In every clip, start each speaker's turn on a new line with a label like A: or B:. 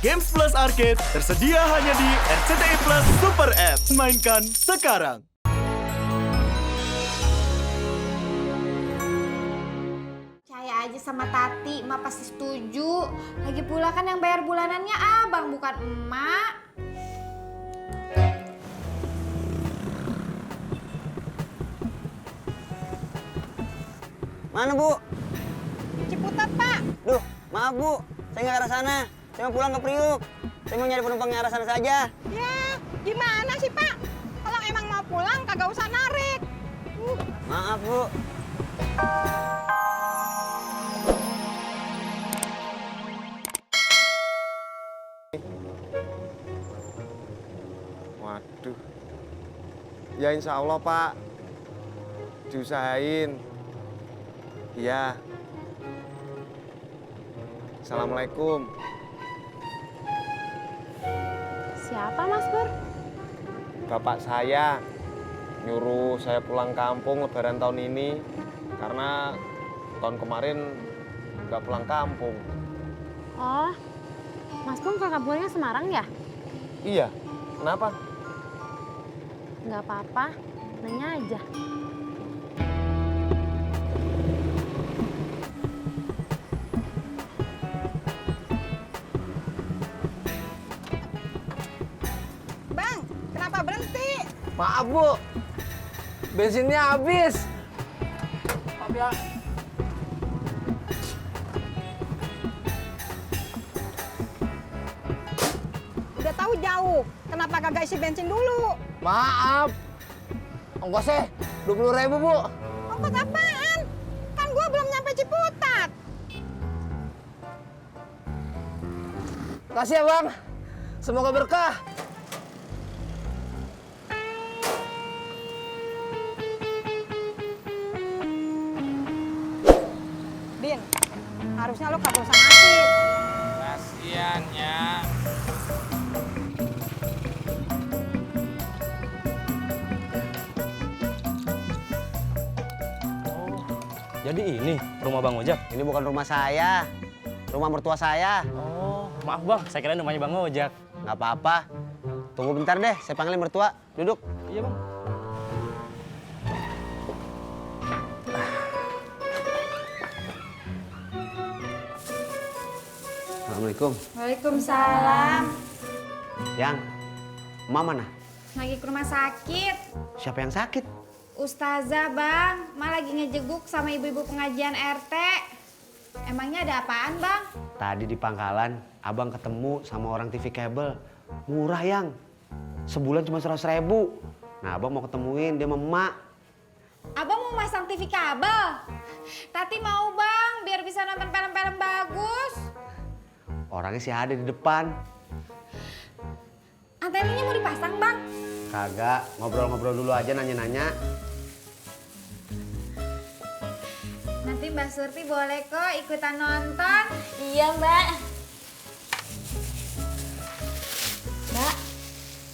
A: Games Plus Arcade tersedia hanya di RCTI Plus Super App. Mainkan sekarang.
B: Percaya aja sama Tati, emak pasti setuju. Lagi pula kan yang bayar bulanannya abang, bukan emak.
C: Mana, Bu?
B: Ciputat, Pak.
C: Duh, maaf, Bu. Saya nggak ke arah sana. Saya mau pulang ke Priuk. Saya mau nyari penumpang yang arah sana saja.
D: Ya, gimana sih, Pak? Kalau emang mau pulang, kagak usah narik.
C: Maaf, Bu.
E: Waduh. Ya insya Allah, Pak. Diusahain. Iya. Assalamualaikum.
B: Siapa, Mas Pur?
E: Bapak saya nyuruh saya pulang kampung lebaran tahun ini karena tahun kemarin nggak pulang kampung.
F: Oh, Mas Pung ke kampungnya Semarang ya?
E: Iya, kenapa?
F: Nggak apa-apa, nanya aja.
D: Bang, kenapa berhenti?
G: Maaf, Bu. Bensinnya habis. Maaf ya.
D: Udah tahu jauh, kenapa kagak isi bensin dulu?
G: Maaf. Ongkosnya 20.000, Bu.
D: Ongkos apaan? Kan gua belum nyampe Ciputat.
G: Kasih ya, Bang. Semoga berkah.
D: Din, harusnya lo kagak usah ngasih.
H: Kasian ya.
I: Jadi ini rumah Bang Ojak?
C: Ini bukan rumah saya. Rumah mertua saya.
I: Oh, maaf Bang, saya kira rumahnya Bang Ojak.
C: Nggak apa-apa. Tunggu bentar deh, saya panggilin mertua. Duduk.
I: Iya Bang.
C: Assalamualaikum.
B: Waalaikumsalam.
C: Yang, emak mana?
B: Lagi ke rumah sakit.
C: Siapa yang sakit?
B: Ustazah, Bang. Emak lagi ngejeguk sama ibu-ibu pengajian RT. Emangnya ada apaan, Bang?
C: Tadi di pangkalan, abang ketemu sama orang TV kabel. Murah, Yang. Sebulan cuma 100.000. Nah, abang mau ketemuin dia sama emak.
B: Abang mau masang TV kabel? Tati mau, Bang, biar bisa nonton film-film bagus.
C: Orangnya sih ada di depan.
B: Antenanya mau dipasang, Bang?
C: Kagak, ngobrol-ngobrol dulu aja, nanya-nanya.
B: Nanti Mbak Surti boleh kok ikutan nonton.
F: Iya, Mbak.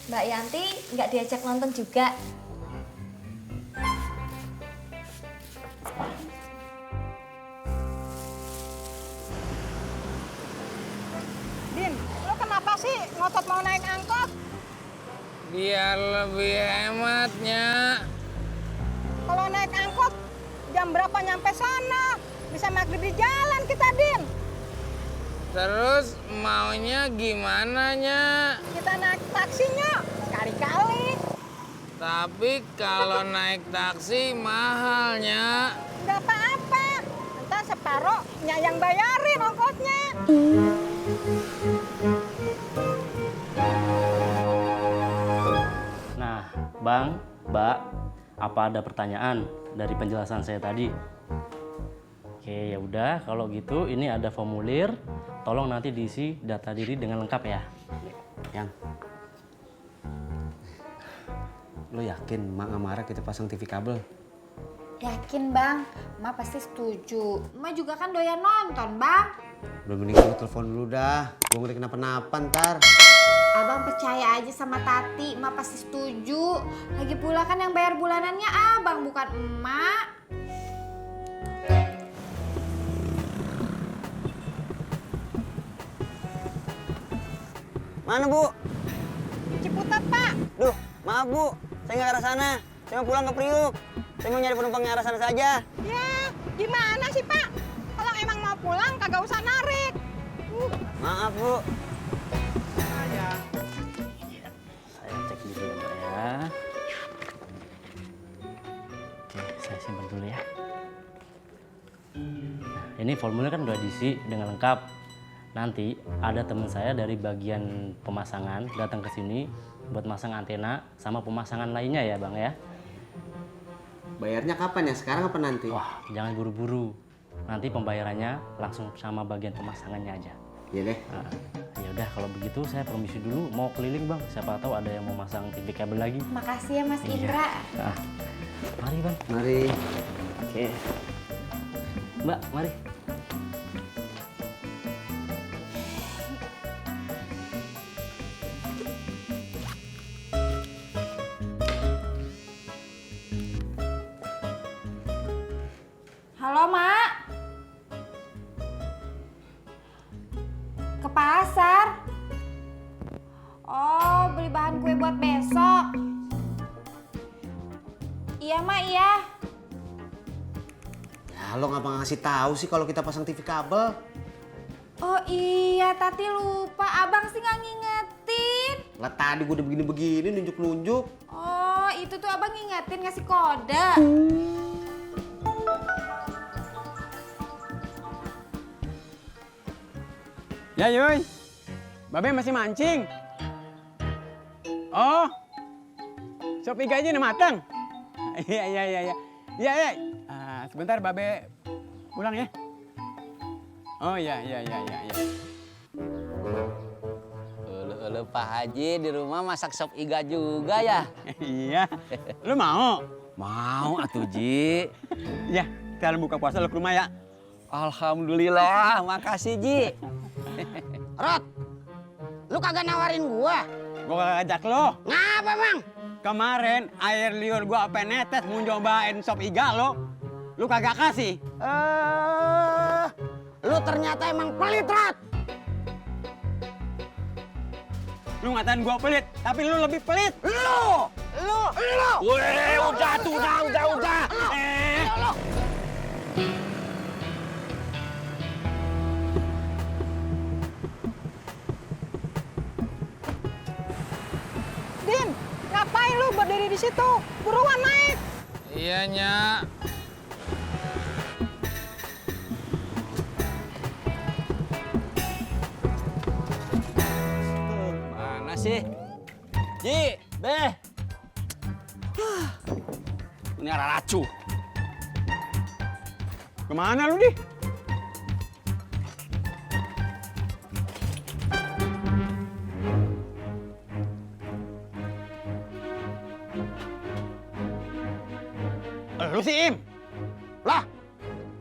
F: Mbak Yanti nggak diajak nonton juga?
D: Din, lo kenapa sih ngotot mau naik angkot?
H: Biar lebih hematnya.
D: Kalau naik angkot, jam berapa nyampe sana? Bisa maghrib di jalan kita, Din.
H: Terus maunya gimana nya?
D: Kita naik taksinya sekali-kali.
H: Tapi kalau naik taksi mahalnya.
D: Nggak apa-apa. Entar separuh yang bayarin ongkosnya.
I: Nah, Bang, Mbak, apa ada pertanyaan dari penjelasan saya tadi? Oke, ya udah kalau gitu ini ada formulir, tolong nanti diisi data diri dengan lengkap ya.
C: Yang, lo yakin emak nggak marah kita pasang TV kabel?
B: Yakin, Bang. Emak pasti setuju. Emak juga kan doyan nonton, Bang.
C: Udah mendingan lo telepon dulu dah. Gue ngeri kenapa-napa ntar.
B: Abang percaya aja sama Tati, emak pasti setuju. Lagi pula kan yang bayar bulanannya abang, bukan emak.
G: Mana, Bu?
D: Ciputat, Pak.
G: Duh, maaf, Bu. Saya nggak ke arah sana. Saya mau pulang ke Priuk. Saya mau nyari penumpang yang arah sana saja.
D: Ya, gimana sih, Pak? Kalau emang mau pulang, kagak usah narik.
G: Maaf, Bu.
I: Saya cek dulu ya, Mbak ya. Oke, saya simpan dulu ya. Nah, ini formulir kan udah diisi dengan lengkap. Nanti ada teman saya dari bagian pemasangan datang ke sini buat masang antena sama pemasangan lainnya ya, Bang ya.
C: Bayarnya kapan ya? Sekarang apa nanti?
I: Wah, jangan buru-buru. Nanti pembayarannya langsung sama bagian pemasangannya aja.
C: Iya deh.
I: Nah, ya udah kalau begitu saya permisi dulu mau keliling, Bang. Siapa tahu ada yang mau masang TV kabel lagi.
B: Makasih ya Mas Indra.
I: Nah, mari, Bang.
C: Mari.
I: Oke. Mbak, mari.
B: Halo, Mak. Ke pasar. Oh, beli bahan kue buat besok. Iya, Mak, iya.
C: Ya lo ngapa ngasih tahu sih kalau kita pasang TV kabel?
B: Oh iya, Tati lupa. Abang sih nggak ngingetin.
C: Lah tadi gue udah begini-begini nunjuk-nunjuk.
B: Oh, itu tuh abang ngingetin ngasih kode.
J: Ya Yuy, Babe masih mancing. Oh, sop iga aja udah matang. Iya. Iya. Sebentar Babe pulang ya. Oh iya.
G: Ulu Pak Haji di rumah masak sop iga juga ya?
J: Iya. Lu mau?
G: Mau atuh Ji.
J: Ya, kita buka puasa lu ke rumah ya.
G: Alhamdulillah, makasih Ji.
D: Rod, lu kagak nawarin gua.
J: Gua kagak ngajak lo.
D: Ngapa, Bang?
J: Kemarin air liur gua apa netes mau cobain sop iga lo. Lu kagak kasih.
D: Lu ternyata emang pelit, Rod.
J: Lu ngatain gua pelit, tapi lu lebih pelit.
D: Lu.
J: Weh, udah.
D: Lu. Din, ngapain lu berdiri di situ? Buruan naik.
H: Iya, Nyak.
G: Mana sih? Ji, Beh. Ini arah racu.
J: Kemana lu, Di? Lu sih, Im?
D: Lah,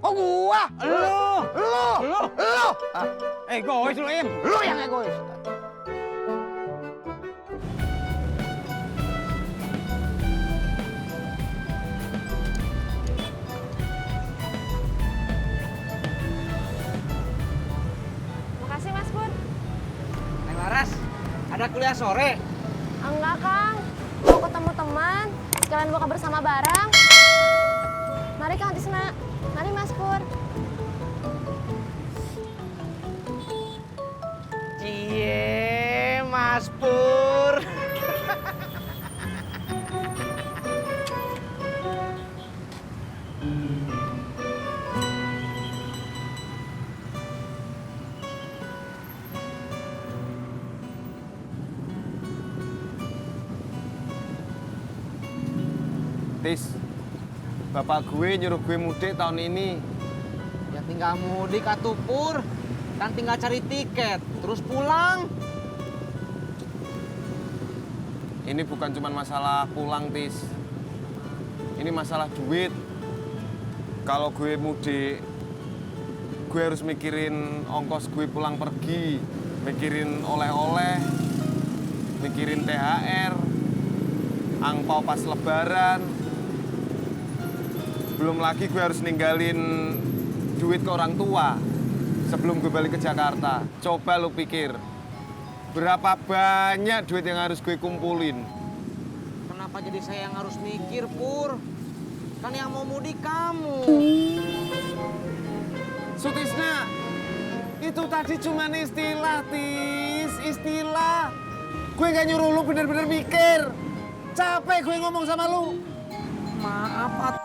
D: kok gua?
J: Lu. Egois lu, Im.
D: Lu yang egois.
F: Makasih Mas Pur.
G: Neng Laras, ada kuliah sore.
F: Enggak, Kang. Mau ketemu teman, sekalian buka bersama barang. Mari Kang Tisna. Mari Mas Pur.
G: Cie, Mas Pur.
E: Tis, bapak gue nyuruh gue mudik tahun ini.
G: Ya tinggal mudik atuh Pur. Kan tinggal cari tiket, terus pulang.
E: Ini bukan cuma masalah pulang, Tis. Ini masalah duit. Kalau gue mudik, gue harus mikirin ongkos gue pulang pergi, mikirin oleh-oleh, mikirin THR, angpau pas lebaran. Belum lagi gue harus ninggalin duit ke orang tua sebelum gue balik ke Jakarta. Coba lu pikir, berapa banyak duit yang harus gue kumpulin?
G: Kenapa jadi saya yang harus mikir, Pur? Kan yang mau mudik kamu.
E: Sutisna, itu tadi cuma istilah, Tis. Istilah. Gue nggak nyuruh lu bener-bener mikir. Capek gue ngomong sama lu.
G: Maaf,